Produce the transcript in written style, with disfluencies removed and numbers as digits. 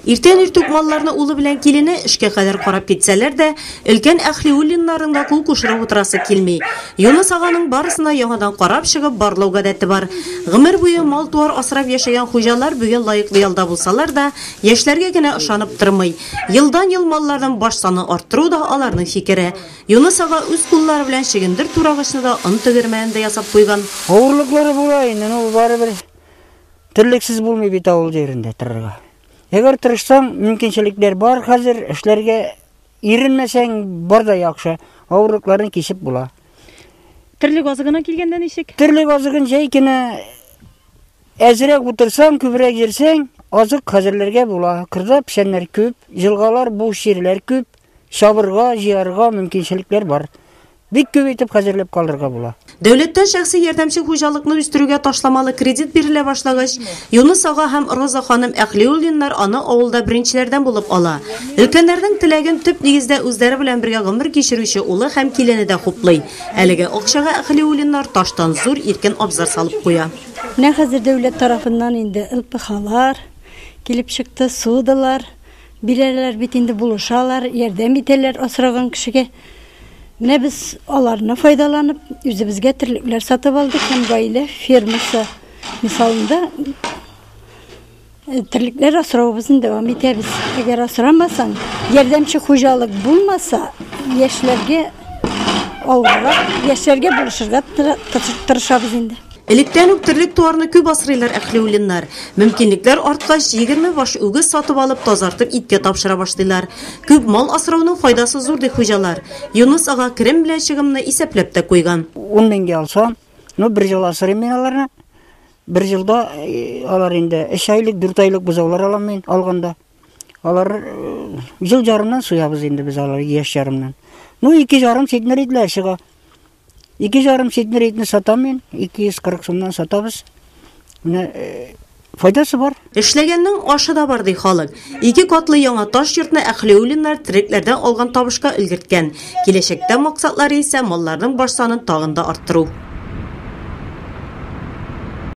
Иртән иртүк малларны улы белән килене эшкә кадәр карап китсәләр дә, өлкән Әхлиуллиннарның да кул кушырып утырасы килми. Юныс аганың барысына яңадан карап чыгып, барлау гадәте бар. Гомер буе мал-туар асрап яшәгән хуҗалар бүген лаеклы ялда булсалар да, яшьләргә генә ышанып тормый. Елдан-ел малларның баш санын арттыру да аларның фикере. Юныс ага үз куллары белән чөгендер турагычны да, он тегермәнен дә ясап куйган. Авырлыклары була инде, ну барыбер терлексез булмый бит авыл җирендә торырга. Әгәр тырышсаң, мөмкинчелекләр бар хәзер, эшләргә иренмәсәң, бар да яхшы, авырлыкларны кичеп була. Терлек азыгына килгәндә ничек? Терлек азыгын җәй көне әзрәк утырсаң, күбрәк йөрсәң, азык хәзерләргә була. Кырда печәннәр күп, елгалар, буш җирләр күп, чабырга, җыярга мөмкинчелекләр бар. Бик күп итеп хәзерләп калырга була. Дәүләттән шәхси ярдәмче хуҗалыкны үстерүгә ташламалы кредит бирелә башлагач, Юныс ага һәм Роза ханым Әхлиуллиннар аны авылда беренчеләрдән булып ала. Өлкәннәрнең теләген төп нигездә үзләре белән бергә гомер кичерүче улы һәм килене дә хуплый. Әлеге акчага Әхлиуллиннар таштан зур иркен абзар салып куя. Менә хәзер дәүләт тарафыннан инде ЛПХлар килеп чыкты, ссудалар бирәләр бит инде, булышалар, ярдәм итәләр асраган кешегә. Менә без аларны файдаланып, үзебезгә терлекләр сатып алдык һәм гаилә фермасы мисалында э, терлекләр асравыбызны дәвам итәбез. Әгәр асрамасаң, ярдәмче хуҗалык булмаса, яшьләргә авыррак, яшьләргә булышырга тырышабыз инде. Электән үк терлек-туарны күп асрыйлар Әхлиуллиннар. Мөмкинлекләр арткач, 20 баш үгез сатып алып, тазартып иткә тапшыра башлыйлар. Күп мал асрауның файдасы зур, ди хуҗалар. Юныс ага керем белән чыгымны исәпләп тә куйган. Ун меңгә алсам, ну, бер ел асрыйм мин аларны. Бер елда алар инде өч айлык, дүрт айлык бозаулар алам мин алганда. Алар ел ярымнан суябыз инде без алар, яшь ярымнан. Ну, 2,5 центнер итләр чыга. 2,5 центнер итне сатам мин, 240 сумнан сатабыз. Менә э, файдасы бар. Эшләгәннең ашы да бар, ди халык. Ике катлы яңа таш йортны Әхлиуллиннар терлекләрдән алган табышка өлгерткән. Киләчәктә максатлары исә малларның баш санын тагын да арттыру.